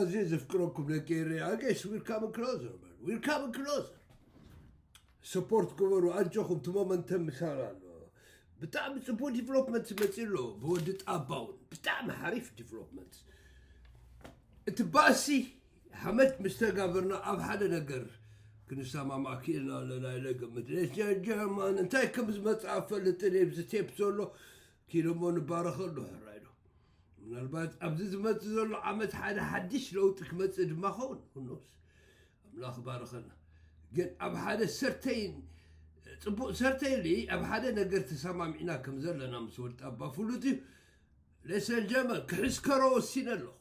ኣዝየ ዘፍቅረኩም ደቂ ኤረይ፣ I guess we're coming closer, man. We're coming closer. ሰፖርት ግበሩ፣ ኣጆኹም፣ እቲ ሞመንተም ምሳና ኣሎ። ብጣዕሚ ጽቡቅ ዲቨሎፕመንት መጺ ኣሎ፣ ብወዲ ጣባውን ብጣዕሚ ሓሪፍ ዲቨሎፕመንት። እቲ ባእሲ ሓመድ ምስ ተጋበርና ኣብ ሓደ ነገር ክንሰማማዕ ክኢልና ኣለና ኢለ እገምት። ጀርማን እንታይ ከም ዝመጽእ ኣፈልጥን እየ፣ ብዚ ቴፕ ዘሎ ኪደሞ ንባረኸሉ ሕራይ ዶ። ምናልባት ኣብዚ ዝመጽእ ዘሎ ዓመት ሓደ ሓድሽ ለውጢ ክመጽእ ድማ ኸውን፣ ሁኖስ ኣምላኽ ባረኸና። ግን ኣብ ሓደ ሰርተይን ጽቡቕ ሰርተይሊ ኣብ ሓደ ነገር ተሰማሚዕና ከም ዘለና ምስ ወዲ ኣባ ፍሉጥ እዩ። ሌሰን ጀመር ክሕስከሮ ወሲነ ኣለኹ።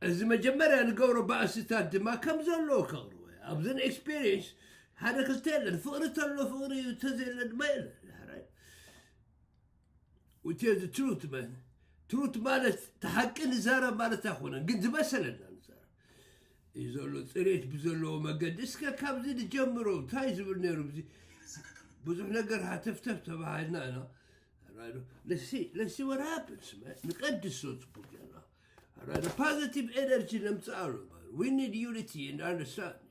እዚ መጀመርያ ንገብሮ ባእስታት ድማ ከም ዘለዎ ከቕርቦ እየ። ኣብዘን ኤክስፔሪየንስ ሓደ ክልተ የለን። ፍቕሪ ተሎ ፍቕሪ እዩ፣ ተዘየለ ድማ የለን። ሕራይ። Which is the truth, man. ትሩት ማለት ተሓቂ ንዛረብ ማለት ኣይኮነን፣ ግን ዝመሰለና ንዛረብ እዩ ዘሎ። ጽሬት ብዘለዎ መገዲ እስከ ካብዚ ንጀምሮ። እንታይ ዝብል ነይሩ? ብዙሕ ነገር ሃተፍተፍ ተባሃልና ኢና። Let's see, let's see what happens, man. ንቀድስ ሰው ጽቡቅ ገና። Positive energy ነምጽኣሉ። We need unity and understanding.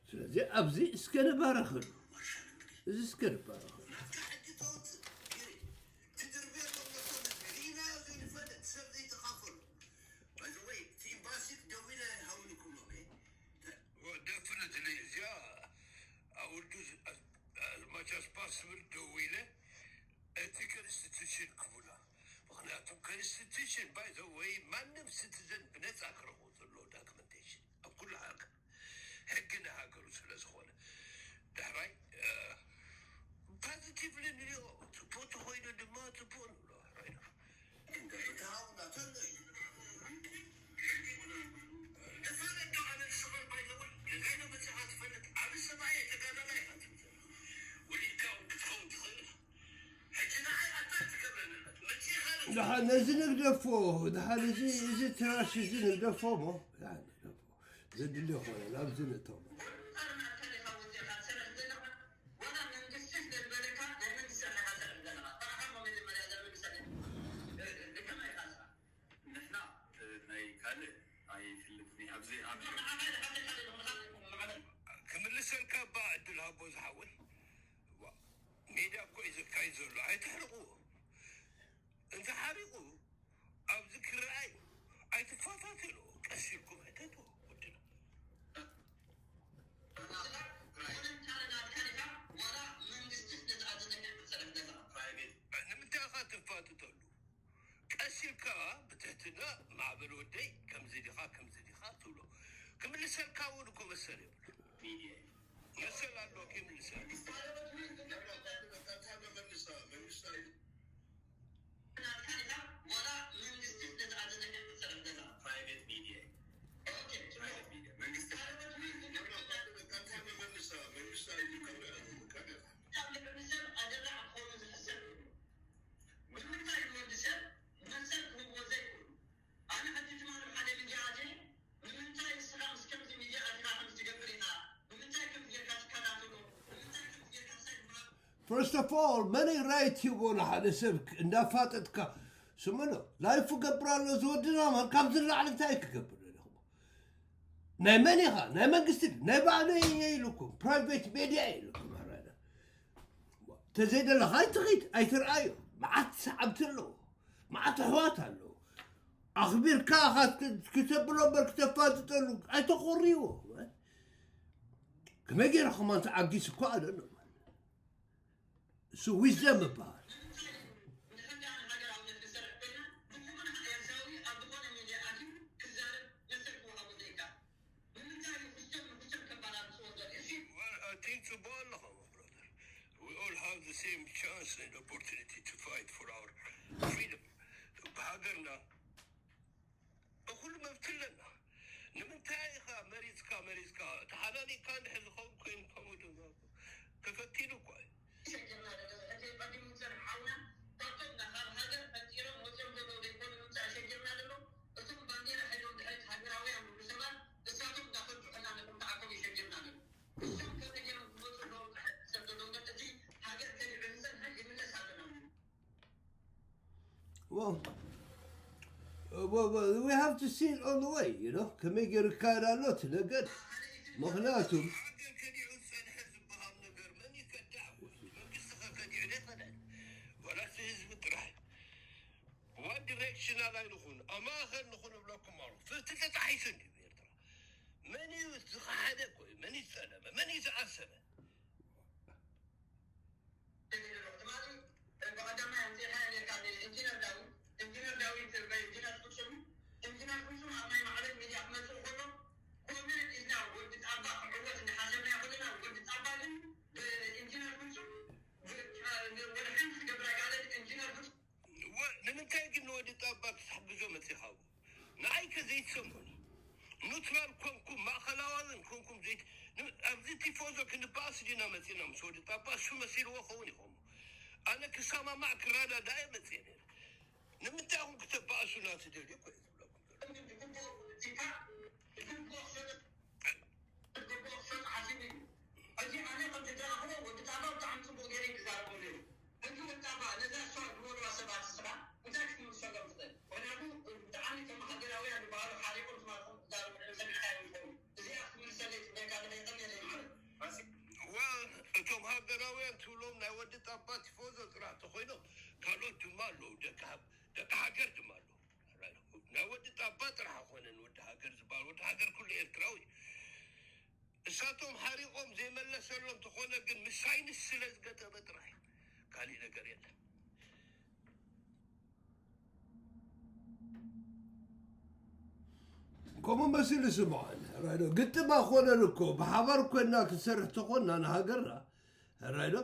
ስለዚ ኣብዚ እስከ ንባረኸሉ። እዚ እስከ ንባረኸሉ። Definitely, yeah. I will do as much as possible. ደዊለ እቲ ኮንስቲቱሽን ክቡላ። ምክንያቱ ኮንስቲቱሽን ባይ ዘ ወይ ማንም ሲቲዘን ብነፃ ክረኽቦ ዘለዎ ዳክመንቴሽን ኣብ ኩሉ ሃገር ሕጊ ንሃገሩ ስለ ዝኾነ። ዳሕራይ ፖዚቲቭሊ ንሪኦ። ፅቡቅ ተኮይኑ ድማ ፅቡቅ ንብሎ። ሕራይ ዶ? ደሓን ነዚ ንግደፎ። ደሓን እዚ እዚ ትራሽ እዚ ንግደፎ። ሞ ደሓን ንግደፎ። ዘድሊ ይኮነ ናብዚ ንእተው። ንሕና ናይ ካልእ ኣይፍልጥን ኣብዚ ኣብ ክምልሰልካ እባ ዕድል ሃቦ ዝሓወይ። ሜድያ እኮ እዩ ዘካይድ ዘሎ፣ ኣይተሕርቕዎ። እንተ ሓሪቑ ኣብዚ ክረኣይ ኣይትፋታተሎ፣ ቀስ ኢልኩም ሕተትዎ ወድና። ንምንታይ ኢኻ ትፋትተሉ? ቀስ ኢልካ ብትሕትና ማዕበል ወደይ ከምዚ ዲኻ ከምዚ ዲኻ ትብሎ። ክምልሰልካ እውን እኮ መሰል የብሉ። መሰል ኣለዎ ክምልሰል። First of all, መን ራይት ሂቦ ንሓደ ሰብ እንዳፋጠጥካ ስምሎ ላይፉ ገብር ኣሎ ዝወድና ማን ካብዚ ንላዕሊ እንታይ ክገብር ደለኹ? ናይ መን ኢኻ? ናይ መንግስቲ ናይ ባዕሉ እየ ኢሉኩም፣ ፕራይቬት ሜድያ ኢሉኩም። ተዘይደለኻ ኣይትኺድ ኣይትርኣዮ። መዓት ሰዓብቲ ኣለዎ፣ መዓት ኣሕዋት ኣለዎ። ኣኽቢርካ ክትብሎ እምበር ክተፋጥጠሉ ኣይተኾርይዎ። ከመይ ገይረ ከማን ተዓጊስ እኮ ኣለሎ እሱ ዊዝደም ይበሃል። We all have the same chance and opportunity to fight for our freedom. ብሃገርና እኹል መብት ኣለና። ንምንታይ ኢኻ መሪፅካ መሪፅካ ተሓናኒቕካ እንድሕር ዝኸውን ኮይኑ ከምኡ ድማ ተፈቲኑ እኳ እዩ። Well, We have to see it all the way, you know? ከመይ ገይሩ ይካየድ ኣሎ እቲ ነገር? ምኽንያቱ ዋላ ህዝቢ ጥራይ ዋን ዲሬክሽናል ኣይንኹን ኣማኸል ንኹን እብለኩም ኣሎ። ፍትሒ ተጣሒሱ እንዲ ኤርትራ መን እዩ ዝኸሓደ? ኮይ መን እዩ ዝጠለመ? መን እዩ ዝኣሰበ? ትማሊ ብቐዳማይ ኣምፂእኻዮ ነርካ ኢንጂነር ዳዊት ኢንጂነር ዳዊት ኢንጂነር ፍጹም ኢንጂነር ፍጹም ኣብ ናይ ማዕበል ሚድያ ክመፅእ ከሎ ኮመን ኢልና ወዲ ጣባ ክዕወት እንዳሓሰብና ከለና ወዲ ጣባ ግን ብኢንጂነር ፍጹም ወደ ሓንቲ ክገብራ ጋለን ኢንጂነር ፍጹም ንምንታይ ግን ንወዲ ጣባ ክትሕግዞ መፂኻዎ? ንዓይ ከ ዘይትሰምዑኒ? ኑትራል ኮንኩም ማእኸላዋውን ኮንኩም ዘይት ኣብዚ ቲፎዞ ክንበኣስ ዲና መፂና ምስ ወዲ ጣባ እሱ መሲልዎ ኸውን ይኸሙ ኣነ ክሰማማዕ ክረዳዳእ መፅእ ነይረ ንምንታይ ኹም ክተበኣሱና ትደልዩ እኮ ዝብለኩም እቶም ሃገራውያን ትብሎም ናይ ወዲ ጣባ ቲፎዞ ጥራሕ ተኮይኖም ካልኦት ድማ ኣለዉ ደቂ ሃገር ድማ ኣለዉ ናይ ወዲ ጣባ ጥራሕ ኣይኮነን ወዲ ሃገር ዝበሃል ወዲ ሃገር ኩሉ ኤርትራዊ እሳቶም ሓሪቆም ዘይመለሰሎም ተኾነ ግን ምስ ሳይንስ ስለ ዝገጠመ ጥራሕ ካሊእ ነገር የለን ከምኡ መሲሉ ስምዖን ራይዶ ግጥም ኣኮነን እኮ ብሓባር ኮይና ክንሰርሕ ተኾንና ንሃገርና ራይዶ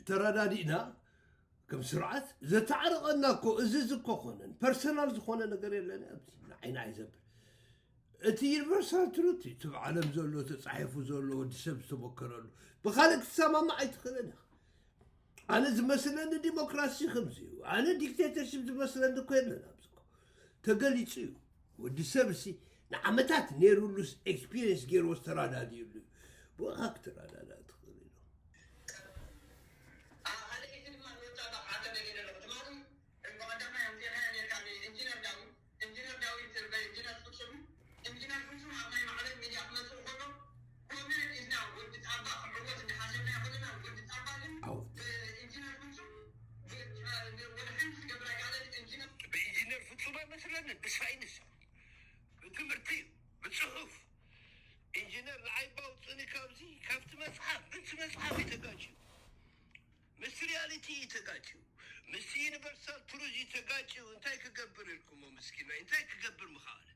ተረዳዲእና ከም ስርዓት ዘተዓርቐና እኮ እዚ እዚ እኮ ኮነን ፐርሰናል ዝኾነ ነገር የለን ኣብዚ ንዓይ ንዓይ ዘብል እቲ ዩኒቨርሳል ትሩት እዩ እቲ ዓለም ዘሎ ተፃሒፉ ዘሎ ወዲ ሰብ ዝተሞከረሉ ብካልእ ክትሰማማዕ ኣይትኽእልን ኢኻ ኣነ ዝመስለኒ ዲሞክራሲ ከምዚ እዩ ኣነ ዲክቴተርሽፕ ዝመስለኒ እኮ የለን ኣብዚ ተገሊፁ እዩ ወዲ ሰብ ሲ ንዓመታት ነይሩሉስ ኤክስፒሪንስ ገይርዎ ዝተራዳድዩሉ እዩ ብኻ ክትራዳዳ ትኽእል ኢሉ ኢንጂነር ዳዊት ኢንጂነር ፍጹም ኢንጂነር ፍጹም ኣብ ናይ ማዕበል ሚድያ ክመፅእ ከሎ ኮመን ኢልና ወዲ ጣባ ክዕወት እንዳሓሰብና ይኮነና ወዲ ጣባ ግን ኢንጂነር ፍጹም ወደ ሓንቲ ክገብራ ጋለ ኢንጂነር ብኢንጂነር ፍጹም ኣይመስለንን ብሳይንስ ብትምህርቲ ብፅሑፍ ኢንጂነር ንዓይ ባውፅኒ ካብዚ ካብቲ መፅሓፍ ብቲ መፅሓፍ ይተጋጭ ምስቲ ሪያሊቲ ይተጋጭ ምስቲ ዩኒቨርሳል ትሩዝ ይተጋጭ እንታይ ክገብር ኢልኩሞ ምስኪናይ እንታይ ክገብር ምኸኣለ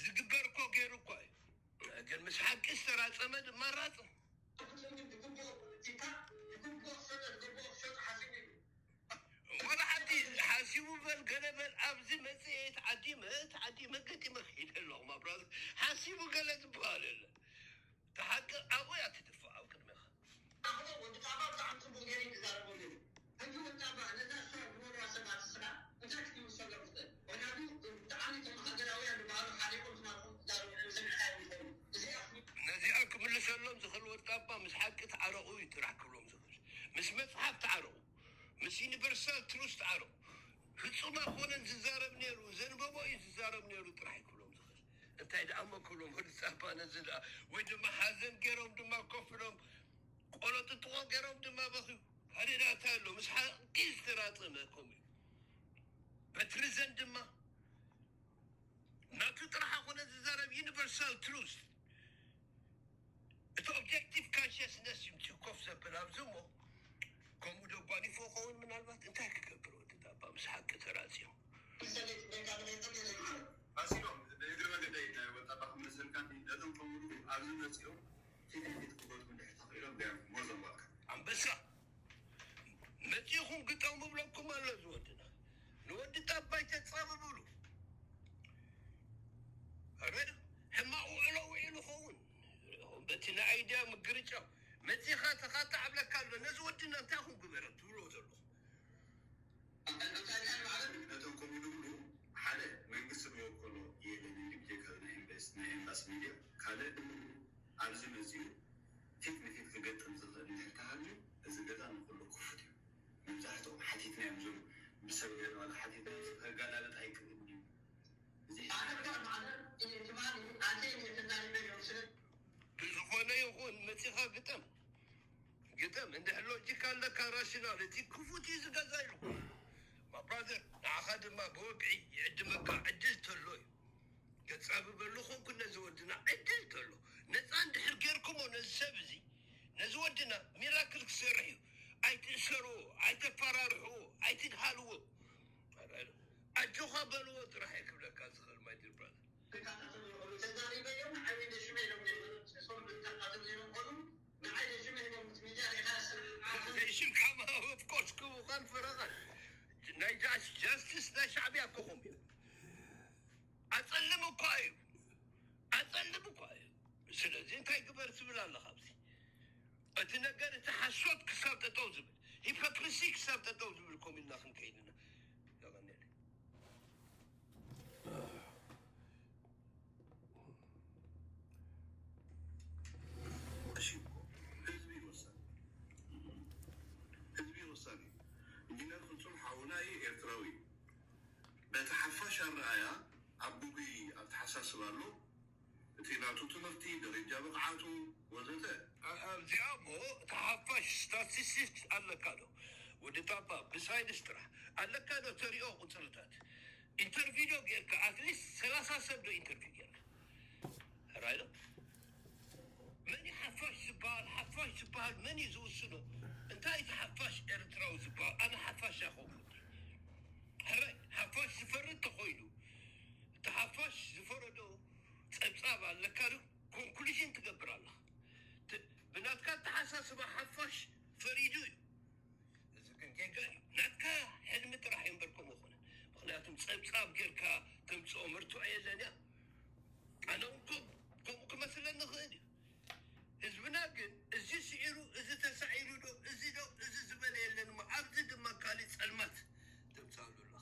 ዝግበር እኮ ገይሩ እኮ እዩ ግን ምስ ሓቂ ዝተራፀመ ድማ ራፅም ወላ ሓንቲ ሓሲቡ በል ገለ በል ኣብዚ መፅኤ ተዓዲመ ተዓዲመ ገጢመ ክኢለ ኣለኹ ማብራዝ ሓሲቡ ገለ ዝበሃል የለ ተሓቂ ኣብኡ እያ ትድፋእ ኣብ ቅድሜኻ ኣነ ወዲ ጣባ ብጣዕሚ ፅቡቅ ገይረ ይዛረበሉ ሕጂ ወዲ ጣባ ነዛ እሷ ዝበልዋ ሰባት ስራ እንታይ ክትምልሰሎም ትኽእል ወላዱ ብጣዕሚ ከም ሃገራውያን ዝበሃሉ ሓሪቆም ዝማርኩም ዛረቡ ሰሚዕካ ይኸውን እዚኣ ነዚኣ ክምልሰሎም ዝኽእል ወዲ ጣባ ምስ ሓቂ ተዓረቑ እዩ ጥራሕ ክብሎም ዝኽእል ምስ መፅሓፍ ተዓረቑ ምስ ዩኒቨርሳል ትሩስ ተዓረቑ ፍፁም ኣኮነን ዝዛረብ ነይሩ ዘንበቦ እዩ ዝዛረብ ነይሩ ጥራሕ ይክብሎም ዝኽእል እንታይ ደኣ እሞ ክብሎም ወዲ ፃባ ነዚ ደኣ ወይ ድማ ሓዘን ገይሮም ድማ ኮፍ ኢሎም ቆሎ ጥጥቆ ገይሮም ድማ በኽዩ ሓደ ደኣ እንታይ ኣሎ ምስ ሓቂ ዝተራፀመ ከምኡ እዩ በትሪ ዘን ድማ ናቱ ጥራሕ ኣኮነ ዝዛረብ ዩኒቨርሳል ትሩስ እቲ ኦብጀክቲቭ ካንሽስነስ እዩ ምፅኡ ኮፍ ዘብል ኣብዚ እሞ ከምኡ ዶ ጓኒፎ ኸውን ምናልባት እንታይ ክገብር ወዲ ዳባ ምስ ሓቂ ተራፅዮም ኣሲሎም ብእግሪ መገደይ ናይ ወጣባ ክምልሰልካ ነቶም ከምኡ ኣብዚ መፅኦም ፊት ንፊት ክገጥሙ ድሕር ተኽኢሎም ቢያም ሞዘንባካ ኣንበሳ መፂኹም ግጠሙ ብለኩም ኣሎ ዝወድና ንወዲ ጠባይ ተፃብብሉ ሕማቕ ውዕሎ ውዒሉ ኸውን በቲ ናይ ኣይድያ ምግርጫው መፂኻ ተኻታዕ ብለካ ኣሎ ነዚ ወድና እንታይ ኹም ግበረ ትብሎ ዘለኹ ነቶም ከምኡ ዝብሉ ሓደ መንግስቲ ዝወከሎ የለን ኢሉ ብጀካ ናይ ኤምባሲ ሚድያ ካልእ ኣብዚ መፅኡ ፊት ንፊት ክገጥም ዝኽእል እንድሕር ተሃልዩ እዚ ገዛ ንኩሉ ክፉት እዩ። መብዛሕትኦም ሓቲትናዮም ዞም ብሰብ ገለ ዋላ ሓቲተ ከጋላልጥ ኣይክእልን እዩ። እዚ ኣነ ብጣዕሚ ኣነ ትማሊ ኣንተ ተዛሪበ እዮም ስለ ብዝኾነ ይኹን መጺኻ ግጠም። ግጠም። እንድሕር ሎጂካ ኣለካ፣ ራሽናል፣ እቲ ክፉት እዩ ዝገዛ ኢልኩ። My brother፣ ንዓኻ ድማ ብወግዒ ይዕድመካ። ዕድል ተሎ እዩ። ገጻቢ በሉ ኾንኩ ነዚ ወድና ዕድል ተሎ። ነጻ እንድሕር ጌርኩሞ ነዚ ሰብ እዚ፣ ነዚ ወድና ሚራክል ክሰርሕ እዩ። ኣይትእሰርዎ፣ ኣይተፈራርሕዎ፣ ኣይትግሃልዎ። ኣጆኻ በልዎ ጥራሕ እየ ክብለካ ዝኽእል፣ my dear brother። ክከታተሉ ይኽእሉ። ተዛሪበዮም ንዓይ ደሽመ ኢሎም ነይሮም። ንሶም ዝከታተሉ ነይሮም ኮኑ፣ ንዓይ ደሽመ ኢሎም ምስ ሚድያ ሪኢኻ ስርዓት ዘይሽም ካማ፣ of course፣ ክቡኻን ፈረቓን። ናይ ጃስ-፣ ጃስቲስ ናይ ሻዕብያ እኮ ኾም እዩ። ኣጸልም እኳ እዩ። ኣጸልም እኳ እዩ። ስለዚ እንታይ ግበር ትብል ኣለኻ ኣብዚ? እቲ ነገር፣ እቲ ሓሶት ክሳብ ጠጠው ዝብል፣ ሂፖክሪሲ ክሳብ ጠጠው ዝብል፣ ኮም ኢልና ክንከይድ ኢና። የቐንየለይ። እሺ፣ ህዝቢ ይወሰን። ህዝቢ ይወሰን። ኢንጂነር ፍጹም ሓውና እዩ፣ ኤርትራዊ እዩ። በቲ ሓፋሽ ኣረኣያ ኣብ ጉጉይ ኣተሓሳስባ ኣሎ። እቲ ናቱ ትምህርቲ፣ ደረጃ ብቕዓቱ ወዘተ። ኣ-፣ ኣብዚኣ እሞ እቲ ሓፋሽ ስታቲስቲክስ ኣለካ ዶ? ወዲ ጣባ ብሳይንስ ጥራሕ ኣለካ ዶ ተሪኦ ቁጽርታት? ኢንተርቪው ዶ ጌርካ? ኣትሊስት ሰላሳ ሰብ ዶ ኢንተርቪው ጌርካ? ራይት ዶ? መን እዩ ሓፋሽ ዝበሃል? ሓፋሽ ዝበሃል መን እዩ ዝውስኖ? እንታይ እቲ ሓፋሽ ኤርትራዊ ዝበሃል? ኣነ ሓፋሽ ኣይኮንኩን። ሕራይ፣ ሓፋሽ ዝፈርድ ተኾይኑ፣ እቲ ሓፋሽ ዝፈረዶ ጸብጻብ ኣለካ ዶ? ኮንክሉዥን ትገብር ኣለኻ። ት-፣ ብናትካ ኣተሓሳስባ ሓፋሽ ፈሪዱ እዩ። እዚ ግን ጌጋ እዩ። ናትካ ሕልሚ ጥራሕ እዩ እምበር ከምኡ ኣይኮነን። ምኽንያቱም ጸብጻብ ጌርካ ተምጽኦ መርትዖ የለን እያ። ኣነ እውን ከም-፣ ከምኡ ክመስለኒ ይኽእል እዩ። ህዝብና ግን እዚ ስዒሩ፣ እዚ ተሳዒሩ ዶ፣ እዚ ዶ፣ እዚ ዝበለ የለን እሞ ኣብዚ ድማ ካሊእ ጸልማት ተምጽኣሉ ኣለኻ።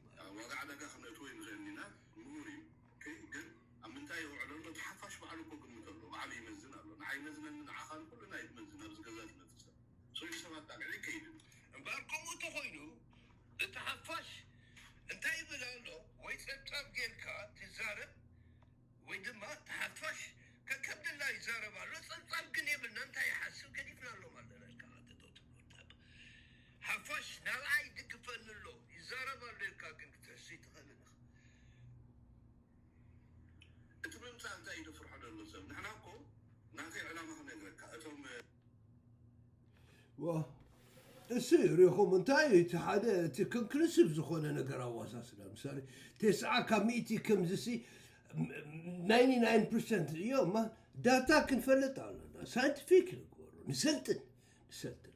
እቲ ማለት ዋጋ ዕዳጋ ክነእትዎ ይንኽእል ኢና፣ ምሁር እዩ። ኦኬ፣ ግን ኣብ ምንታይ ይውዕል ኣሎ? እቲ ሓፋሽ ባዕሉ እኮ ግምት ኣሎ፣ ባዕሉ ይመዝን ኣሎ። ንዓይ ይመዝነኒ፣ ንዓኻ ንኩልና እዩ ትመዝን፣ ኣብዚ ገዛ ትመጽእ ሰብ። ሶ፣ ሰባት ጣልዕ ይከይድ። እምበኣር ከምኡ እንተኾይኑ፣ እቲ ሓፋሽ እንታይ ይብል ኣሎ? ወይ ጸብጻብ ጌርካ ትዛረብ፣ ወይ ድማ እቲ ሓፋሽ ከከም ድላዩ ይዛረብ ኣሎ። ጸብጻብ ግን የብልና፣ እንታይ ይሓስብ፣ ገዲፍና ኣሎ ማለት ኣለና ኢልካ ክትእቶ ትብሎ። ሓፋሽ ናብኣ ይድግፈኒ ኣሎ፣ ይዛረብ ኣሎ ኢልካ ግን ክትሕሱ ይትኽእልን ኢኻ። እቲ ምምጻእ እንታይ እዩ ዘፍርሖ ዘሎ ሰብ? ንሕና እኮ ናተይ ዕላማ ክነግረካ፣ እቶም ዋ፣ እሱ ሪኹም እንታይ እዩ እቲ ሓደ፣ እቲ ኮንክሉሲቭ ዝኾነ ነገር ኣዋሳስዳ? ምሳሌ፣ ተስዓ ካብ ሚእቲ ከምዚ ሲ፣ ናይንቲ ናይን ፐርሰንት እዮም። ማ ዳታ ክንፈልጥ ኣለና። ሳይንቲፊክ ንግበሮ። ንሰልጥን፣ ንሰልጥን።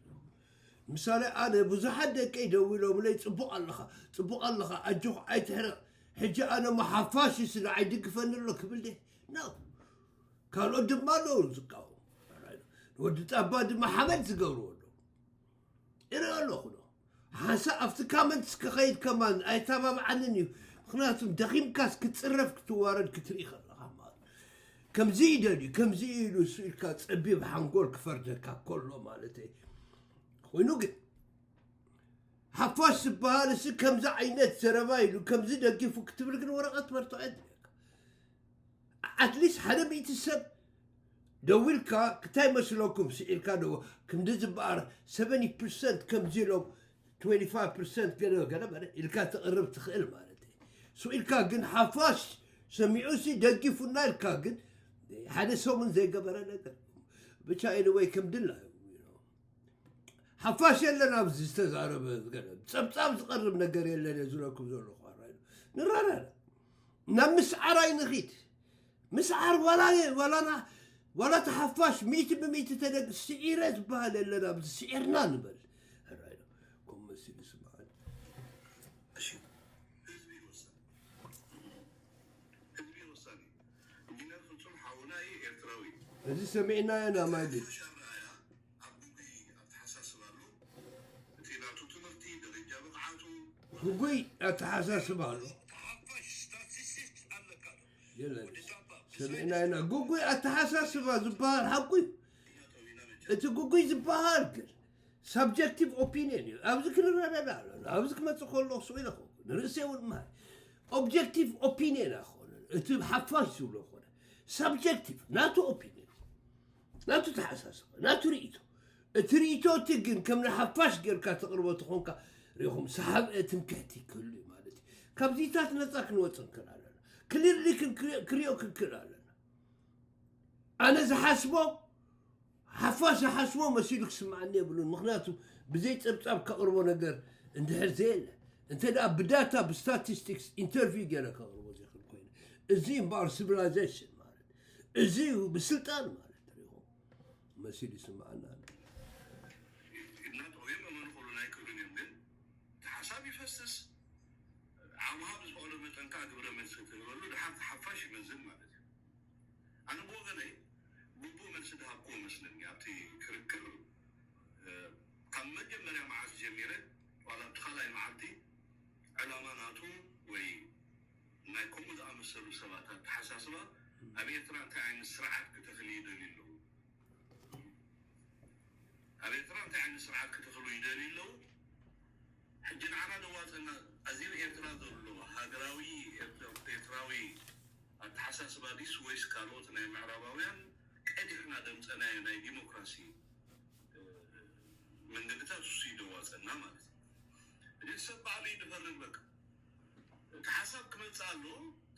ምሳሌ፣ ኣነ ብዙሓት ደቀይ ደዊሎምለይ፣ "ጽቡቕ ኣለኻ፣ ጽቡቕ ኣለኻ፣ ኣጆኻ፣ ኣይትሕረቕ። ሕጂ ኣነ ሞ ሓፋሽ እዩ ስለ ኣይድግፈኒ ኣሎ" ክብል ድየ? ኖ። ካልኦት ድማ ኣለዉ ዝቃወሙ። ወዲ ጣባ ድማ ሓመድ ዝገብርዎ ኣለዉ። ይርኢ ኣለኹ ዶ? ሓንሳእ ኣብቲ ካመንትስ ክኸይድ ከማን ኣይተባብዓንን እዩ። ምኽንያቱም ደኺምካስ ክትጽረፍ ክትዋረድ ክትርኢ ከለኻ ማለት እዩ። ከምዚ ይደልዩ፣ ከምዚ ኢሉ እሱ ኢልካ ጸቢብ ሓንጎል ክፈርደካ ከሎ ማለት እዩ። ኮይኑ ግን ሓፋሽ ዝበሃል እሱ ከምዚ ዓይነት ዘረባ ኢሉ ከምዚ ደጊፉ ክትብል ግን ወረቐት መርትዖ የድልየካ። ኣትሊስት ሓደ ሚእቲ ሰብ ደዊልካ ክታይ መስለኩም ስዒርካ ደዎ ክንዲ ዝበኣር ሰቨንቲ ፐርሰንት ከምዚ ኢሎም ትዌንቲ ፋይቭ ፐርሰንት ገለ ገለ በለ ኢልካ ተቕርብ ትኽእል ማለት እዩ። ስኢልካ ግን ሓፋሽ ሰሚዑ ሲ ደጊፉና ኢልካ ግን ሓደ ሰሙን ዘይገበረ ነገር ብቻ ኢሉ ወይ ከም ድላዩ ሓፋሽ የለን ኣብዚ ዝተዛረበ ገለ ጸብጻብ ዝቐርብ ነገር የለን እየ ዝብለኩም ዘለኹ። ኣራይ ንራዳዳ ናብ ምስዓር ኣይንኺድ። ምስዓር ዋላ ዋላና ዋላ ተሓፋሽ ሚእቲ ብሚእቲ ተደግ ስዒረ ዝበሃል የለን ኣብዚ ስዒርና ንበል። ኣራይ ከም መሲሉ ስምዓኒ። እሺ ህዝቢ ይወሰን። ህዝቢ ይወሰን። ኢንጂነር ፍጹም ሓውና እዩ ኤርትራዊ። እዚ ሰሚዕናዮ ኢና ማይዲ። ሓፋሽ ኣረኣያ ኣብ ጉጉይ ኣተሓሳስባ ኣሎ። እቲ ናቱ ትምህርቲ፣ ደረጃ ብቕዓቱ፣ ጉጉይ ኣተሓሳስባ ኣሎ። ተሓፋሽ ስታቲስቲክስ ኣለካ ዶ? የለን። ወዲ ጣባ፣ ሰሚዕና ኢና። ጉጉይ ኣተሓሳስባ ዝበሃል ሓቁ እዩ። እቲ ጉጉይ ዝበሃል ግን ሳብጀክቲቭ ኦፒኒየን እዩ። ኣብዚ ክንረዳዳ ኣለና። ኣብዚ ክመፅእ ከሎ ስቕ ኢለ ኸ ንርእሰ እውን ማይ ኦብጀክቲቭ ኦፒኒየን ኣይኮነን። እቲ ሓፋሽ ዝብሎ ኮነ ሳብጀክቲቭ ናቱ ኦፒኒየን፣ ናቱ ተሓሳስባ፣ ናቱ ርእይቶ። እቲ ርእይቶ እቲ ግን ከም ንሓፋሽ ጌርካ ተቕርቦ ተኾንካ ሪኹም ሰሓብ ትምክሕቲ ክህሉ እዩ ማለት እዩ። ካብዚታት ነፃ ክንወፅእ ንክእል ኣለና። ክሊርሊ ክንክሪኦ ክንክእል ኣለና። ኣነ ዝሓስቦ ሓፋሽ ዝሓስቦ መሲሉ ክስምዓኒ የብሉን። ምክንያቱ ብዘይ ጸብጻብ ከቕርቦ ነገር እንድሕር ዘየለ፣ እንተ ደኣ ብዳታ ብስታቲስቲክስ ኢንተርቪው ገይረ ከቕርቦ ዘይኽእል ኮይነ፣ እዚ እምበኣር ሲቪላይዜሽን ማለት እዚ እዩ ብስልጣን ማለት ትሪኹም መሲሉ ይስምዓና ኣሎ። እናጠውዮም እመኑ ክብሉና ኣይክእሉን እዮም። ግን እቲ ሓሳብ ይፈስስ። ዓቕምኻ ብዝፈቕዶ መጠን ከዓ ግብረ መልሲ ትህበሉ ድሓር ሓፋሽ ይመዝን ማለት እዩ። ኣነ ብወገነይ ግቡእ መልሲ ድሃብኩ መስለኒ ኣብቲ ክርክር። ካብ መጀመርያ መዓልቲ ጀሚረ ዋላ ኣብቲ ካልኣይ መዓልቲ ዕላማ ናቱ ወይ ናይ ከምኡ ዝኣመሰሉ ሰባት ኣተሓሳስባ ኣብ ኤርትራ እንታይ ዓይነት ስርዓት ክተኽሊ ይደልዩ ኣለዉ? ኣብ ኤርትራ እንታይ ዓይነት ስርዓት ክተኽሉ ይደልዩ ኣለዉ? ሕጂ ንዓና ዘዋፀና ኣዚ ኤርትራ ዘሎ ሃገራዊ ኤርትራዊ ኣተሓሳስባ ዲስ ወይስ ካልኦት ናይ ምዕራባውያን ቀዲሕና ደምፀናዮ ናይ ዲሞክራሲ መንገድታት እሱ ይደዋፀና ማለት እዩ። እዚ ሰብ ባዕሉ ይድፈርድ በቃ። እቲ ሓሳብ ክመፅእ ኣሎ።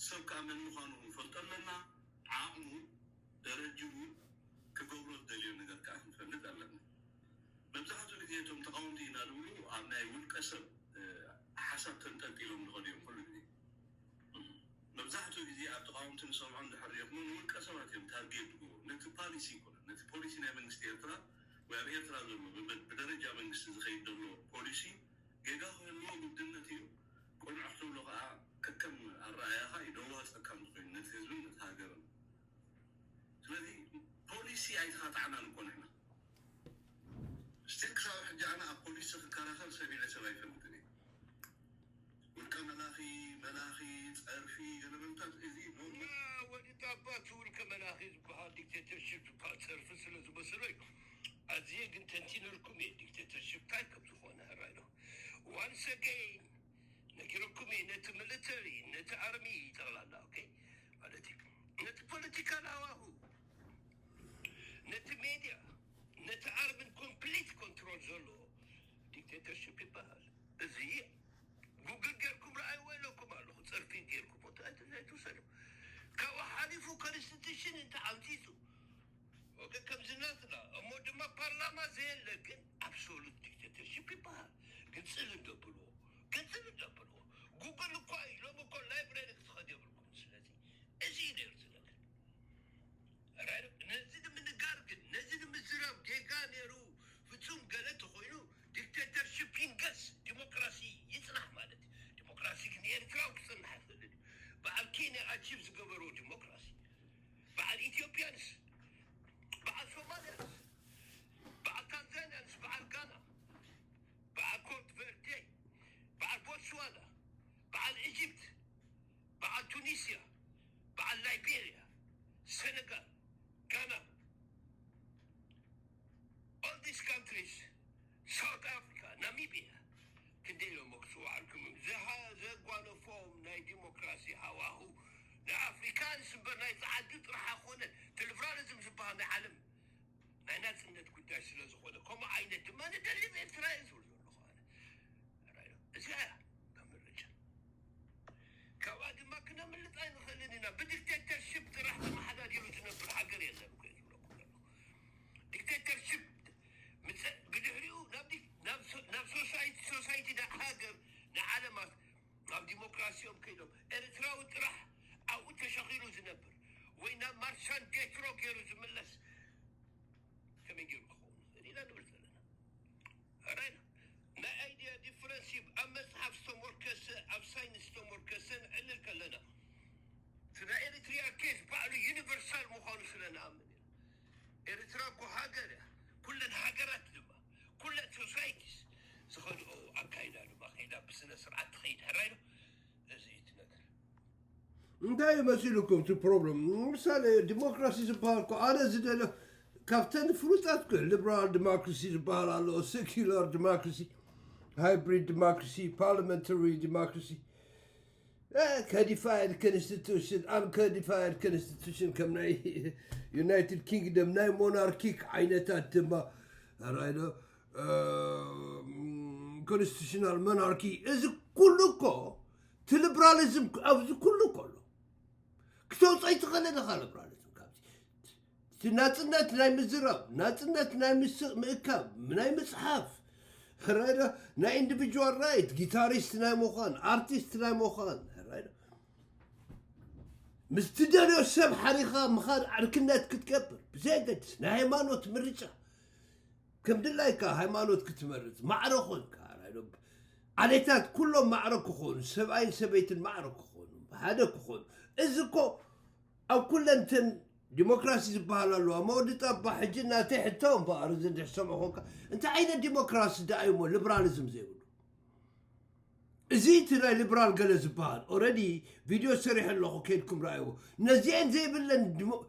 ሰብ ከዓ መን ምዃኑ ክንፈልጦ ኣለና። ዓቕሙ ደረጅኡ ክገብሮ ዝደልዮ ነገር ከዓ ክንፈልጥ ኣለና። መብዛሕትኡ ግዜ እቶም ተቃወምቲ ኢና ዝብሉ ኣብ ናይ ውልቀ ሰብ ሓሳብ ተንጠልጢሎም ዝኸዱ እዮም። ኩሉ ግዜ መብዛሕትኡ ግዜ ኣብ ተቃወምቲ ንሰምዖ እንድሕር ሪኢኹሞ ንውልቀ ሰባት እዮም ታርጌት ዝገብሩ። ነቲ ፓሊሲ ይኮነ ነቲ ፖሊሲ ናይ መንግስቲ ኤርትራ ወይ ኣብ ኤርትራ ዘሎ ብደረጃ መንግስቲ ዝኸይድ ዘሎ ፖሊሲ ጌጋ ክህልዎ ግድነት እዩ። ቅኑዕ ክትብሎ ከዓ ከከም ኣረኣያኻ እዩ ደዋፀካ እንተኮይኑ ነቲ ህዝብን ነቲ ሃገርን። ስለዚ ፖሊሲ ኣይተኻጣዕናን እኮ ንሕና። ስቲል ክሳብ ሕጂ ኣነ ኣብ ፖሊሲ ክከራኸር ሰሚዐ ሰብ ኣይፈልጥን እየ። ውልቀ መላኺ፣ መላኺ፣ ፀርፊ፣ ገለመልታት እዚ ኖርማል። ወዲ ጣባ እቲ ውልቀ መላኺ ዝበሃል ዲክቴተርሽፕ ዝበሃል ፀርፊ ስለ ዝመስሎ እዩ። ኣዝየ ግን ተንቲነልኩም እየ ዲክቴተርሽፕ እንታይ ከም ዝኾነ። ራይዶ ዋንስ ኣገይን ነጊረኩም እየ ነቲ ሚሊተሪ ነቲ ኣርሚ ጠቕላላ ኦኬ ማለት እዩ ነቲ ፖለቲካል ሃዋሁ ነቲ ሜድያ ነቲ ኣርምን ኮምፕሊት ኮንትሮል ዘሎ ዲክቴተርሽፕ ይበሃል። እዚ ጉግል ጌርኩም ረኣይዎ ኢለኩም ኣለኹ። ፀርፊ ጌርኩም ኣይትውሰዱ። ካብኡ ሓሊፉ ኮንስቲቱሽን እንተ ዓምፂፁ ኦኬ ከምዚ ናትና እሞ ድማ ፓርላማ ዘየለ ግን ኣብሶሉት ዲክቴተርሽፕ ይበሃል። ግፅል እንደብልዎ ግፅል እንደብልዎ ጉግል እኳ እዩ ሎም እኮ ላይብረሪ ክትኸድ የብልኩም። ስለዚ እዚ እዩ ነይሩ ዝነግር ነዚ ንምንጋር ግን ነዚ ንምዝራብ ጌጋ ነይሩ። ፍጹም ገለ ተኮይኑ ዲክቴተርሽፕ ይንገስ ዲሞክራሲ ይጽናሕ ማለት እዩ። ዲሞክራሲ ግን ኤርትራዊ ክጽናሕ ይኽእል እዩ። በዓል ኬንያ ኣቺቭ ዝገበርዎ ዲሞክራሲ በዓል ኢትዮጵያንስ በዓል ሶማልያንስ በዓል ታንዛንያንስ በዓል ጋና በዓል ኮት ቨርዴ በዓል ቦትስዋና በዓል ኢጅፕት በዓል ቱኒስያ በዓል ላይቤርያ ሰነጋል ጋና all these countries South Africa Namibia ክንደይ ኢሎም ክፅውዓልኩም እዮም። ዘጓነፎም ናይ ዲሞክራሲ ሃዋሁ ናይ ኣፍሪካንስ እምበር ናይ ፀዓዱ ጥራሕ ኣይኮነን። እቲ ሊብራሊዝም ዝበሃል ናይ ዓለም ናይ ናፅነት ጉዳይ ስለ ዝኾነ ከምኡ ዓይነት ድማ ንደሊ ኤርትራ እየ ዝብል ዘለኹ ኣነ። እዚኣ እያ ካብ ምርጫ ካብኣ ድማ ክነምልጥ ኣይንኽእልን ኢና። ብዲክቴተርሽፕ ጥራሕ ተመሓዳዲሩ ዝነብር ሃገር የለን እኮ እየ ዝብለኩም ዘለኹ። ዲክቴተርሽፕ ብድሕሪኡ ናብ ሶሳይቲ ሶሳይቲ ሃገር ንዓለማት ናብ ዲሞክራሲኦም ከይዶም ኤርትራዊ ጥራሕ ኣብኡ ተሸኺሉ ዝነብር ወይ ናብ ማርሻን ዴትሮ ገይሩ ዝምለስ ከመይ ገይሩ ክኸውን ይኽእል ኢና ንብል ዘለና። ራይና ናይ ኣይድያ ዲፍረንስ ኣብ መፅሓፍ ዝተሞርከሰ ኣብ ሳይንስ ዝተሞርከሰ ንዕልል ከለና እቲ ናይ ኤሪትሪያ ኬስ ባዕሉ ዩኒቨርሳል ምዃኑ ስለ ንኣምን ኢና። ኤርትራ እኮ ሃገር እያ። ኩለን ሃገራት ድማ ኩለን ሶሳይቲስ ዝኸድኦ ኣካይዳ ድማ ከይዳ ብስነ ስርዓት ትኸይድ ሕራይ ዶ እዚ እዩ እቲ ነገር። እንታይ እዩ መሲሉኩም እቲ ፕሮብለም? ምሳሌ ዲሞክራሲ ዝበሃል እኮ ኣነ ዝደለ ካብተን ፍሉጣት ኮ ሊበራል ዲሞክራሲ ዝበሃል ኣሎ፣ ሴኩላር ዲሞክራሲ፣ ሃይብሪድ ዲሞክራሲ፣ ፓርላመንታሪ ዲሞክራሲ፣ ኮዲፋይድ ኮንስቲቱሽን፣ ኣን ኮዲፋይድ ኮንስቲቱሽን፣ ከም ናይ ዩናይትድ ኪንግደም ናይ ሞናርኪክ ዓይነታት ድማ ራይዶ ኮንስቲቱሽናል ሞናርኪ። እዚ ኩሉ እኮ እቲ ሊበራሊዝም ኣብዚ ኩሉ እኮ ኣሎ። ክተውፅኦ ይትኽእል ኢኻ ሊበራሊዝም ካብዚ። እቲ ናፅነት ናይ ምዝራብ፣ ናፅነት ናይ ምስ ምእካብ፣ ናይ ምፅሓፍ፣ ራይዶ ናይ ኢንዲቪጁዋል ራይት፣ ጊታሪስት ናይ ምዃን፣ ኣርቲስት ናይ ምዃን፣ ራይዶ ምስ ትደልዮ ሰብ ሓሪኻ ምኻድ፣ ዕርክነት ክትገብር ብዘየገድስ ናይ ሃይማኖት ምርጫ፣ ከም ድላይካ ሃይማኖት ክትመርፅ ማዕረ ኮንካ፣ ራይዶ ዓሌታት ኩሎም ማዕረ ክኾኑ፣ ሰብኣይን ሰበይትን ማዕረ ክኾኑ፣ ሓደ ክኾኑ። እዚ እኮ ኣብ ኩለንተን ዲሞክራሲ ዝበሃል ኣለዋ። መወዲ ጣባ ሕጂ እናተይ ሕቶ እምበኣር እዚ እንድሕር ሰምዖ ኮንካ፣ እንታይ ዓይነት ዲሞክራሲ ደኣ እዩሞ ሊበራሊዝም ዘይብሉ? እዚ እቲ ናይ ሊበራል ገለ ዝበሃል ኦረዲ ቪድዮ ሰሪሐ ኣለኹ፣ ከይድኩም ረኣይዎ። ነዚአን ዘይብለን ድሞ-፣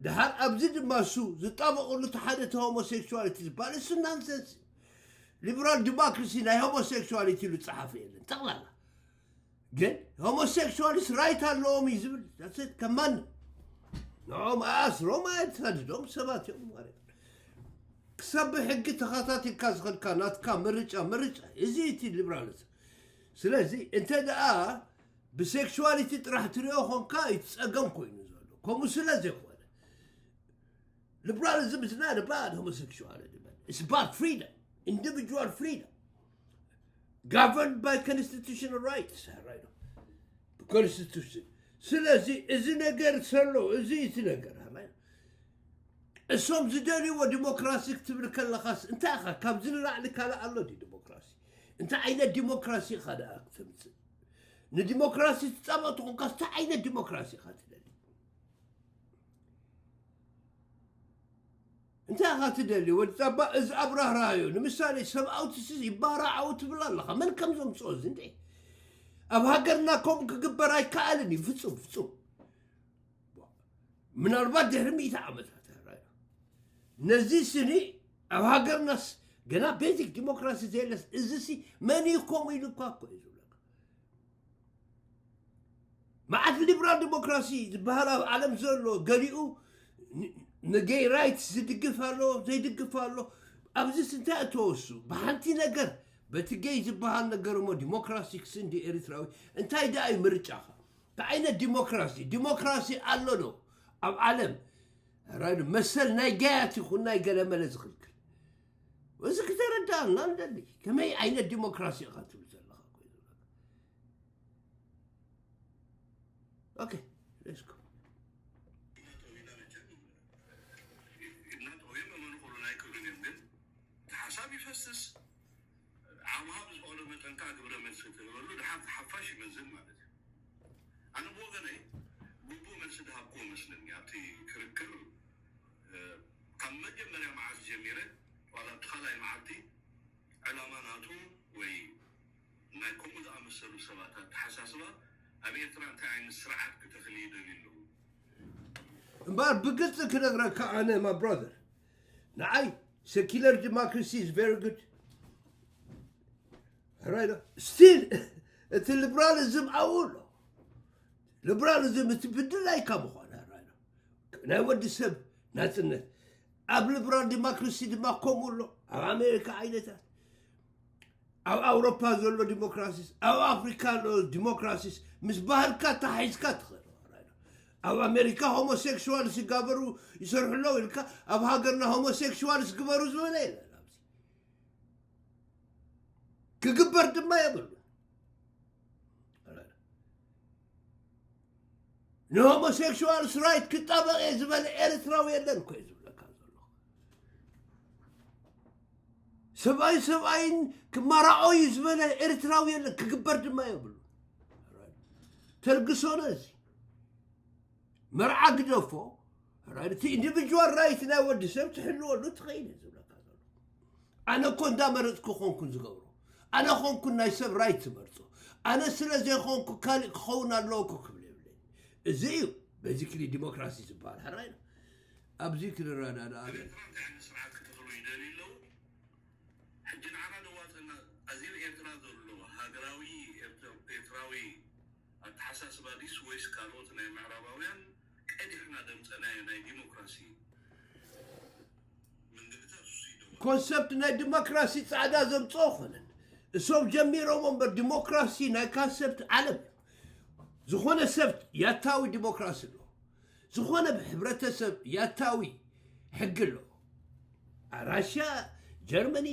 ድሓር ኣብዚ ድማ እሱ ዝጣበቐሉ እቲ ሓደ እቲ ሆሞሴክሹዋሊቲ ዝበሃል እሱ ናንሰንስ። ሊበራል ዲሞክራሲ ናይ ሆሞሴክሹዋሊቲ ኢሉ ዝፀሓፈ የለን ጠቕላላ። ግን ሆሞሴክሹዋሊስት ራይት ኣለዎም እዩ ዝብል። That's it። ከማን ንዕኦም ኣስሮም ኣየተሳድዶም ሰባት እዮም ማለት። ክሳብ ብሕጊ ተኸታቲልካ ዝኸድካ ናትካ ምርጫ፣ ምርጫ እዚ እቲ ሊበራሊዝም። ስለዚ እንተ ደኣ ብሴክሹዋሊቲ ጥራሕ ትሪኦ ኾንካ፣ እቲ ጸገም ኮይኑ ዘሎ ከምኡ ስለ ዘይኮነ፣ ሊበራሊዝም is not about homosexuality, man. It's about freedom, individual freedom, governed by constitutional rights, right? ኮንስቲቱሽን። ስለዚ እዚ ነገር ዘሎ፣ እዚ እቲ ነገር፣ right? እሶም ዝደልይዎ ዲሞክራሲ ክትብል ከለኻስ እንታይ ኢኻ? ካብዚ ንላዕሊ ካልእ ኣሎ ድዩ ዲሞክራሲ? እንታይ ዓይነት ዲሞክራሲ ኢኻ ደኣ ክተምጽእ? ንዲሞክራሲ ትጻበቕ ተኾንካስ እንታይ ዓይነት ዲሞክራሲ ኢኻ ትደሊ? እንታይ ኢኻ ትደሊ? ወዲ ጻባ፣ እዚ ኣብራህራሃዮ። ንምሳሌ፣ ሰብኣውትስ ይባራዓው ትብል ኣለኻ። መን ከም ዘምጽኦ እዚ እንዴ? ኣብ ሃገርና ከምኡ ክግበር ኣይከኣልን እዩ። ፍጹም፣ ፍጹም። ምናልባት ድሕሪ ሚእቲ ዓመታት፣ ራይት? ነዚ ስኒ ኣብ ሃገርናስ ገና ቤዚክ ዲሞክራሲ ዘየለስ፣ እዚ ሲ መን እዩ ከምኡ ኢሉ እኳ እኮ እዩ ዝብለካ። መዓት ሊብራል ዲሞክራሲ ዝበሃል ኣብ ዓለም ዘሎ፣ ገሊኡ ን-፣ ንጌይ ራይትስ ዝድግፍ ኣሎ፣ ዘይድግፍ ኣሎ። ኣብዚስ እንታይ እተወሱ? ብሓንቲ ነገር፣ በቲ ጌይ ዝበሃል ነገር እሞ ዲሞክራሲ ክስንዲ ኤርትራዊ፣ እንታይ ደኣ እዩ ምርጫኻ? እንታይ ዓይነት ዲሞክራሲ? ዲሞክራሲ ኣሎ ዶ ኣብ ዓለም? ራይዶ መሰል ናይ ገያት ይኹን ናይ ገለመለ ዝኽልክል። እዚ ክተረዳእና ንደሊ። ከመይ ዓይነት ዲሞክራሲ ኢኻ ትብል ዘለኻ? ኦኬ፣ let's go። ኢድና ጠውዮም መመኑ ኩሉ ናይ ክብርን እዮም፣ ግን እቲ ሓሳብ ይፈስስ። ዓቕምኻ ብዝፈቕዶ መጠን ከኣ ግብረ መልሲ ትህበሉ፣ ድሓር እቲ ሓፋሽ ይመዝን ማለት እዩ። ኣነ ብወገነይ ግቡእ መልሲ ዝሃብኩ መስለኒ ኣብቲ ክርክር፣ እ፣ ካብ መጀመርያ መዓልቲ ጀሚረ ዋላ ኣብቲ ካልኣይ መዓልቲ ዕላማ ናቱ ወይ ናይ ከምኡ ዝኣመሰሉ ሰባት ኣተሓሳስባ ኣብ ኤርትራ እንታይ ዓይነት ስርዓት ክተኽሊ ይደልዩ ኣለዉ? እምበኣር ብግልፂ ክነግረካ ኣነ፣ my brother፣ ንዓይ secular democracy is very good። ራይት? ስቲል እቲ ሊብራሊዝም ኣብኡ ኣሎ። ሊብራሊዝም እቲ ብድላይካ ምዃን፣ ራይት? ናይ ወዲ ሰብ ናጽነት። ኣብ ሊብራል ዲሞክራሲ ድማ ከምኡ ኣሎ። ኣብ ኣሜሪካ ዓይነታት፣ ኣብ ኣውሮፓ ዘሎ ዲሞክራሲስ፣ ኣብ ኣፍሪካ ኣሎ ዲሞክራሲስ፣ ምስ ባህልካ ተሓሒዝካ ትኸዶ፣ ራይት? ኣብ ኣሜሪካ ሆሞሴክሹዋልስ ይጋበሩ፣ ይሰርሑ ኣለዉ ኢልካ፣ ኣብ ሃገርና ሆሞሴክሹዋልስ ግበሩ ዝበለ የለን ኣብዚ። ክግበር ድማ የብሉ። ንሆሞሴክሹዋልስ ራይት ክጣበቕ እየ ዝበለ ኤርትራዊ የለን እኮ እዩ ዝብለካ ዘሎ። ሰብኣይ ሰብኣይን ክማራዖ እዩ ዝበለ ኤርትራዊ የለን፣ ክግበር ድማ የብሉ። ተልግሶ ነዚ መርዓ ግደፎ፣ ራይት፣ እቲ ኢንዲቪጁዋል ራይት ናይ ወዲ ሰብ ትሕልወሉ ትኽእል እየ ዝብለካ ዘሎ። ኣነ እኮ እንዳመረፅኩ ኮንኩን ዝገብሮ። ኣነ ኮንኩን ናይ ሰብ ራይት ዝመርፆ። ኣነ ስለ ዘይኮንኩ ካልእ ክኸውን ኣለዎ እኮ ክብል የብለይ። እዚ እዩ ቤዚክሊ ዲሞክራሲ ዝበሃል፣ ራይት? ኣብዚ ክንረዳዳእ ኣብ ኤርትራ እንታይ ዓይነት ስርዓት ክተኽሉ ይደልዩ ኣለዉ? ሕጂ ንዓና ዘዋፀና ኣዝብ ኤርትራ ዘሎ ሃገራዊ ኤርትራዊ ኣተሓሳስባ ዲስ ወይስ ካልኦት ናይ ምዕራባውያን ቀዲሕና ደምፀናዮ ናይ ዲሞክራሲ መንገድታት እሱ ይደወ ኮንሰፕት ናይ ዲሞክራሲ ፃዕዳ ዘምፅኦ ኾነን እሶም ጀሚሮም እምበር ዲሞክራሲ ናይ ካንሰፕት ዓለም እዩ። ዝኾነ ሰብ ያታዊ ዲሞክራሲ ኣሎ። ዝኾነ ሕብረተሰብ ያታዊ ሕጊ ኣሎ። ራሽያ፣ ጀርመኒ፣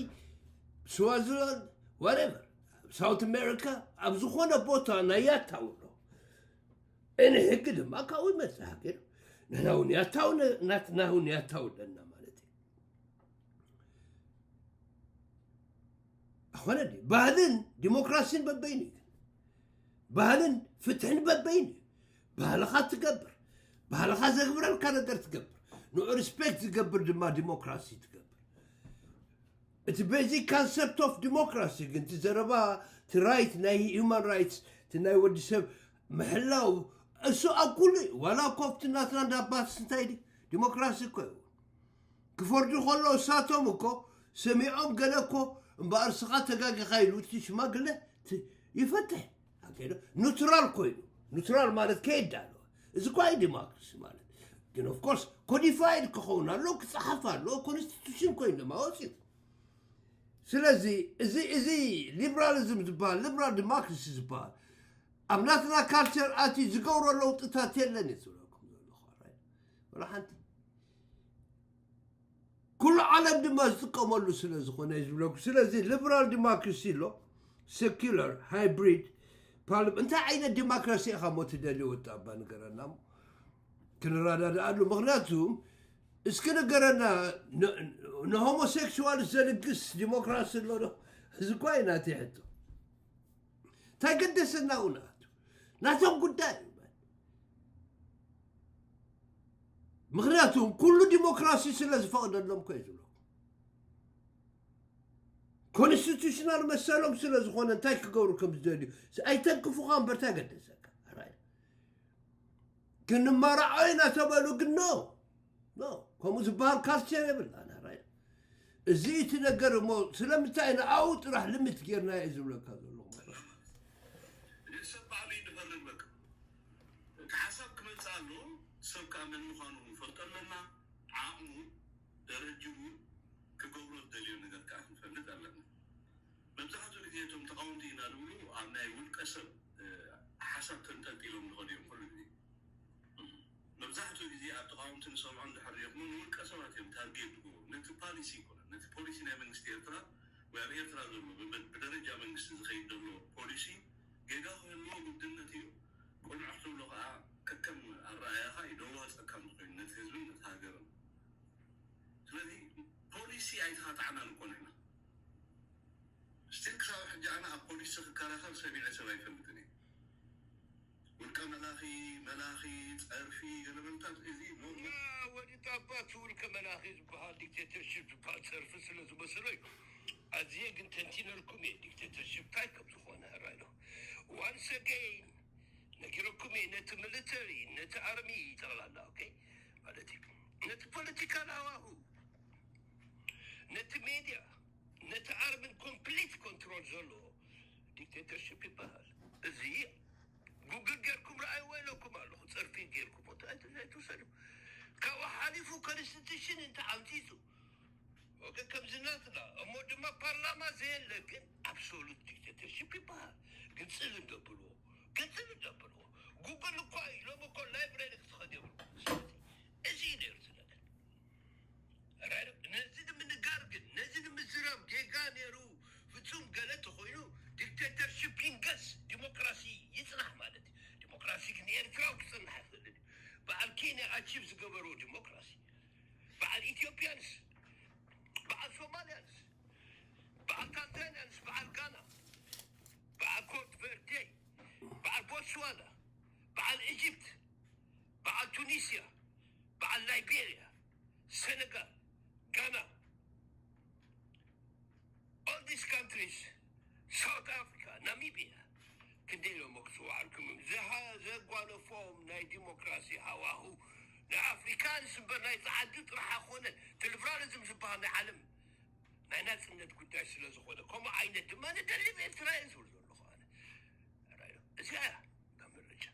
ስዋዚላንድ፣ ዋሬቨር፣ ሳውት ኣሜሪካ ኣብ ዝኾነ ቦታ ናይ ያታዊ ኣሎ። እኒ ሕጊ ድማ ካብኡ ይመፅእ። ሃገር ንሕና እውን ያታዊ ነ- ናትና እውን ያታዊ ኣለና ማለት እዩ። ኣኾነ ድዩ? ባህልን ዲሞክራሲን በበይኑ እዩ። ግን ባህልን ፍትሕን በበይኑ እዩ። ባህልኻ ትገብር፣ ባህልኻ ዘግብረልካ ነገር ትገብር፣ ንኡ ሪስፔክት ዝገብር ድማ ዲሞክራሲ ትገብር። እቲ ቤዚክ ካንሰፕት ኦፍ ዲሞክራሲ ግን እቲ ዘረባ እቲ ራይት ናይ ሂማን ራይትስ እቲ ናይ ወዲ ሰብ ምሕላው እሱ ኣብ ኩሉ እዩ። ዋላ ኮፍቲ ናትና እንዳባትስ እንታይ ድዩ ዲሞክራሲ እኮ እዩ። ክፈርዱ ከሎ እሳቶም እኮ ሰሚዖም ገለ እኮ እምበኣር ስኻ ተጋጊኻ ኢሉ እቲ ሽማግለ ት- ይፈትሕ ኣካይዶ ኑትራል ኮይኑ ኑትራል ማለት ከየዳ ኣለዎ። እዚ እኳ እዩ ዲሞክራሲ ማለት ግን ኦፍኮርስ ኮዲፋይድ ክኸውን ኣለዎ፣ ክፀሓፍ ኣለዎ፣ ኮንስቲቱሽን ኮይኑ ድማ ወፂኡ። ስለዚ እዚ እዚ ሊብራሊዝም ዝበሃል ሊብራል ዲሞክራሲ ዝበሃል ኣብ ናትና ካልቸር ኣትዩ ዝገብሮ ለውጥታት የለን እየ ዝብለኩም ዘለኹ። ራይት? ወላ ሓንቲ። ኩሉ ዓለም ድማ ዝጥቀመሉ ስለ ዝኾነ እዩ ዝብለኩም። ስለዚ ሊብራል ዲሞክራሲ ኣሎ፣ ሴኩላር ሃይብሪድ ፓርላመንት። እንታይ ዓይነት ዲሞክራሲ ኢኻ ሞ ትደልዮ? ወጣ እባ ንገረና እሞ ክንረዳድኣሉ። ምክንያቱ እስኪ ንገረና፣ ን- ንሆሞሴክሹዋል ዘልግስ ዲሞክራሲ ኣሎ ዶ? እዚ እኳ እዩ ናተይ ሕቶ። እንታይ ገደሰና? እውን ኣቱ ናቶም ጉዳይ እዩ። ምክንያቱ ኩሉ ዲሞክራሲ ስለ ዝፈቕደሎም እኮ እዩ ዝብሎ። ኮንስቲቱሽናል መሰሎም ስለ ዝኾነ እንታይ ክገብሩ ከም ዝደልዩ ኣይተንክፉኻ እምበር እንታይ ገደሰካ? ራይ ክንመራዖ ኢና ተበሉ ግን ኖ ኖ ከምኡ ዝበሃል ካልቸር የብልናን። ራይ እዚ እቲ ነገር እሞ ስለምንታይ ንኣው ጥራሕ ልምት ጌርና እዩ ዝብለካ ዘለኹ። ሰብ ባዕሉ እዩ ዝፈርድ በቃ። እቲ ሓሳብ ክመፅእ ኣለዎ። ሰብ ከዓ መን ምዃኑ ክንፈልጦ ኣለና። ዓቕሙ ደረጅኡ ክገብሮ ዝደልዮ ነገር ከዓ ክንፈልጥ ኣለና። መብዛሕትኡ ግዜ እቶም ተቃወምቲ ኢና ዝብሉ ኣብ ናይ ውልቀ ሰብ ሓሳብ ተንጠልጢሎም ዝኸዱ እዮም ኩሉ ግዜ። መብዛሕትኡ ግዜ ኣብ ተቃወምቲ ንሰምዖ እንድሕር ሪኢኹሞ ንውልቀ ሰባት እዮም ታርጌት ዝገብሩ። ነቲ ፓሊሲ ይኮነ ነቲ ፖሊሲ ናይ መንግስቲ ኤርትራ ወይ ኣብ ኤርትራ ዘሎ ብደረጃ መንግስቲ ዝኸይድ ዘሎ ፖሊሲ ጌጋ ክህልዎ ግድነት እዩ። ቅኑዕ ክትብሎ ከዓ ከከም ኣረኣያኻ እዩ ደዋፀካ ዝኮይኑ ነቲ ህዝብን ነቲ ሃገርን። ስለዚ ፖሊሲ ኣይተኻጣዕናን እኮ ንሕና። ስቲል ክሳብ ሕጂ ኣነ ኣብ ፖሊሲ ክከራኸር ሰሚዐ ሰብ ኣይፈልጥን እየ። ውልቀ መላኺ፣ መላኺ፣ ፀርፊ፣ ገለመልታት እዚ ኖ- ኖ- ወዲ ጣባ እቲ ውልቀ መላኺ ዝበሃል ዲክቴተርሽፕ ዝበሃል ፀርፊ ስለ ዝመስሎ እዩ። ኣዝየ ግን ተንቲነልኩም እየ ዲክቴተርሽፕ እንታይ ከም ዝኾነ ራይዶ ዋንስ ኣገይን ነጊረኩም እየ። ነቲ ሚሊተሪ ነቲ ኣርሚ ጠቕላላ ኦኬ ማለት እዩ ነቲ ፖለቲካል ሃዋሁ ነቲ ሜድያ ነቲ ኣርምን ኮምፕሊት ኮንትሮል ዘለዎ ዲክቴተርሽፕ ይበሃል። እዚ ጉግል ጌርኩም ረኣይዎ ኢለኩም ኣለኹ። ፀርፊ ጌርኩም ኣይትውሰዱ። ካብኡ ሓሊፉ ኮንስቲቱሽን እንተ ዓምፂፁ ኦኬ ከምዚ ናትና እሞ ድማ ፓርላማ ዘየለ ግን ኣብሶሉት ዲክቴተርሽፕ ይበሃል። ግፅል እንደብልዎ ግፅል እንደብልዎ ጉግል እኳ እዩ ሎም እኮ ላይብረሪ ክትኸድ የብሉ። ስለዚ እዚ እዩ ነይሩ እቲ ነገር። ነዚ ንምንጋር ግን ነዚ ንምዝራብ ጌጋ ነይሩ ፍጹም ገለ ተኮይኑ ዲክቴተርሽፕ ይንገስ ዲሞክራሲ ይጽናሕ ማለት እዩ። ዲሞክራሲ ግን ኤርትራዊ ክጽናሕ ይኽእል እዩ። በዓል ኬንያ ኣቺቭ ዝገበርዎ ዲሞክራሲ በዓል ኢትዮጵያንስ በዓል ሶማልያንስ በዓል ታንዛንያንስ በዓል ጋና በዓል ኮት ቨርዴ በዓል ቦትስዋና በዓል ኢጅፕት በዓል ቱኒስያ በዓል ላይቤርያ ሰነጋል ጋና all these countries ሳውት ኣፍሪካ ናሚቢያ ክንደይ ኢሎሞ ክፅዋዓልኩም እዮም ዘጓነፎም ናይ ዲሞክራሲ ሃዋሁ ናይ ኣፍሪካንስ እምበር ናይ ፃዓዱ ጥራሕ ኣይኮነን። እቲ ሊብራሊዝም ዝበሃል ናይ ዓለም ናይ ናፅነት ጉዳይ ስለ ዝኾነ፣ ከምኡ ዓይነት ድማ ንደሊ ኤርትራ እየ ዝብል ዘለኹ ኣነ። እዚኣ እያ ካብ ምርጫ።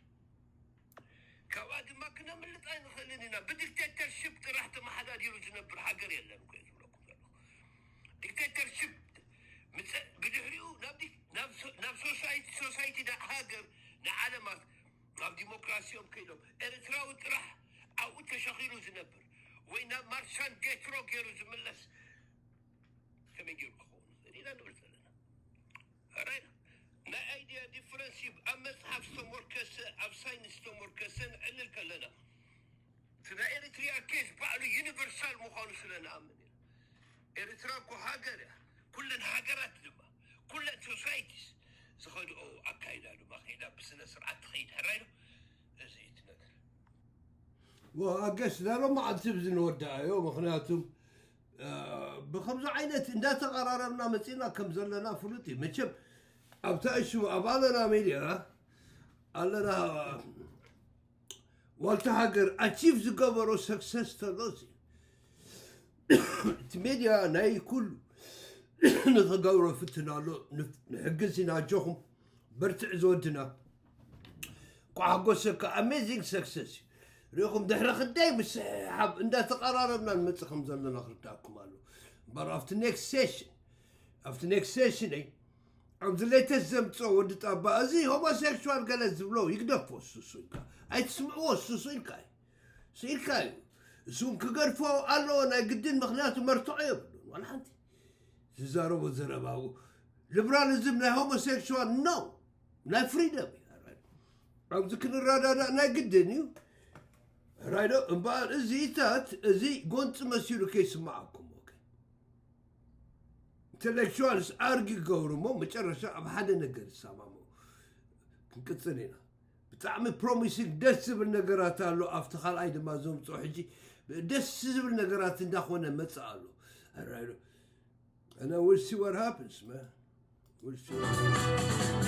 ካብኣ ድማ ክነምልጥ ኣይንኽእልን ኢና። ብዲክቴተርሽፕ ጥራሕ ተመሓዳዲሩ ዝነብር ሃገር የለን እኮ እየ ዝብለኩም ዘለኹ። ዲክቴተርሽፕ ምፀ-፣ ብድሕሪኡ ናብ ዲ-፣ ናብ ሶ-፣ ናብ ሶሳይቲ፣ ሶሳይቲ ዳ-፣ ሃገር ንዓለማት ናብ ዲሞክራሲኦም ከይዶም ኤርትራዊ ጥራሕ ኣብኡ ተሸኺሉ ዝነብር ወይ ናብ ማርሻን ዴትሮ ገይሩ ዝምለስ ከመይ ገይሩ ክኸውን ይኽእል ኢና ንብል ዘለና። ኣራይ፣ ናይ ኣይድያ ዲፍረንስ እዩ። ኣብ መፅሓፍ ዝተሞርከሰ፣ ኣብ ሳይንስ ዝተሞርከሰ ንዕልል ከለና፣ እቲ ናይ ኤሪትሪያ ኬስ ባዕሉ ዩኒቨርሳል ምዃኑ ስለ ንኣምን ኢና። ኤርትራ እኮ ሃገር እያ። ኩለን ሃገራት ድማ፣ ኩለን ሶሳይቲስ ዝኸድኦ ኣካይዳ ድማ ከይዳ ብስነ ስርዓት ትኸይድ። ሕራይ ዶ? እዚ እዩ እቲ ነገር። ወ-፣ ኣገስ፣ ዳሎ መዓልቲ ብዚ ንወድኣዮ። ምኽንያቱ፣ እ፣ ብኸምዚ ዓይነት እንዳተቐራረብና መጺእና ከም ዘለና ፍሉጥ እዩ። መቸም ኣብታ እሹ ኣብ ኣለና ሜድያ ኣለና ዋልታ ሃገር ኣቺቭ ዝገበሮ ሰክሰስ ተሎ እዚ እቲ ሜድያ ናይ ኩሉ ንኽገብሮ ፍትን ኣሎ። ንፍ-፣ ንሕግዝ ኢና። ኣጆኹም በርትዕ ዝወድና። ኳሓጎሰካ ኣሜዚንግ ሰክሰስ እዩ። ሪኹም ድሕሪ ክንደይ ምስሕሓብ እንዳተቐራረብና ንመጽእ ከም ዘለና ክርዳእኩም ኣሎ። እምበር ኣብቲ ኔክስት ሴሽን፣ ኣብቲ ኔክስት ሴሽን እይ ኣብዚ ሌተስት ዘምጽኦ ወዲ ጣባ፣ እዚ ሆሞሴክሹዋል ገለ ዝብሎ ይግደፎ፣ ሱሱ ኢልካ ኣይትስምዕዎ፣ ሱሱ ኢልካ እዩ። ስኢልካ እዩ። እሱ እውን ክገድፎ ኣለዎ ናይ ግድን፣ ምኽንያቱ መርትዖ የብሉን ዋላ ሓንቲ። ዝዛረቦ ዘረባ ሊብራሊዝም ናይ ሆሞሴክሹዋል ነው፣ ናይ ፍሪደም እዩ። ኣብዚ ክንረዳዳእ ናይ ግድን እዩ። ራይዶ እምበኣር እዚታት፣ እዚ ጎንፂ መሲሉ ከይስማዓኩም፣ ኦኬ። ኢንተሌክቹዋልስ ኣርጊ ክገብሩ እሞ መጨረሻ ኣብ ሓደ ነገር ይሰማሙ። ክንቅፅል ኢና። ብጣዕሚ ፕሮሚሲንግ ደስ ዝብል ነገራት ኣሎ። ኣብቲ ካልኣይ ድማ ዘምፅኦ ሕጂ ደስ ዝብል ነገራት እንዳኾነ መፅእ ኣሎ። ራይዶ And then we'll see what happens, man. We'll see.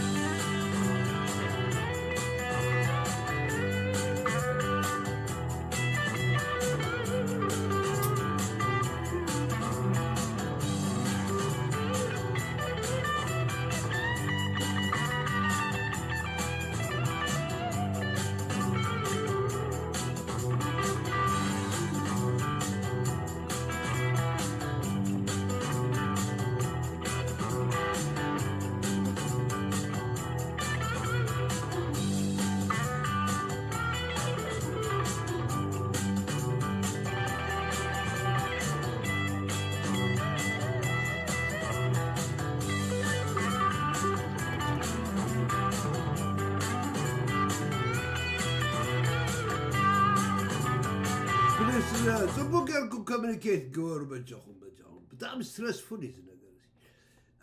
ፕሊስ፣ ጽቡቅ ጌርኩም ኮሚኒኬት ግበሩ በጃኹም፣ በጃኹም። ብጣዕሚ ስትረስፉል እዩ እዚ ነገር እዚ።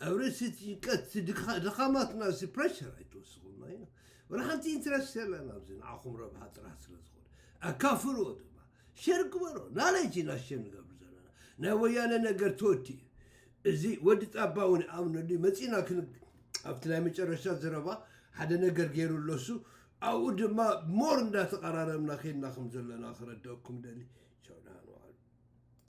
ኣብ ርእሲ እቲ ጭንቀት፣ እቲ ድኻ-፣ ድኻማትና እዚ ፕሬሸር ኣይትወስኹልና ኢና። ወላ ሓንቲ ኢንትረስት የለን ኣብዚ፣ ንዓኹም ረብሓ ጥራሕ ስለ ዝኾነ። ኣካፍልዎ ድማ። ሸር ግበሮ። ናሌጅ ኢና ሸር ንገብር ዘለና። ናይ ወያነ ነገር ተወዲኡ። እዚ ወዲ ጣባ እውን ይኣምነሉ እዩ። መጺእና ክን-፣ ኣብቲ ናይ መጨረሻ ዘረባ ሓደ ነገር ገይሩ ኣሎ እሱ። ኣብኡ ድማ ሞር እንዳተቐራረብና ኬድና ከም ዘለና ክረድአኩም ደሊ። ቻው፣ ደህና።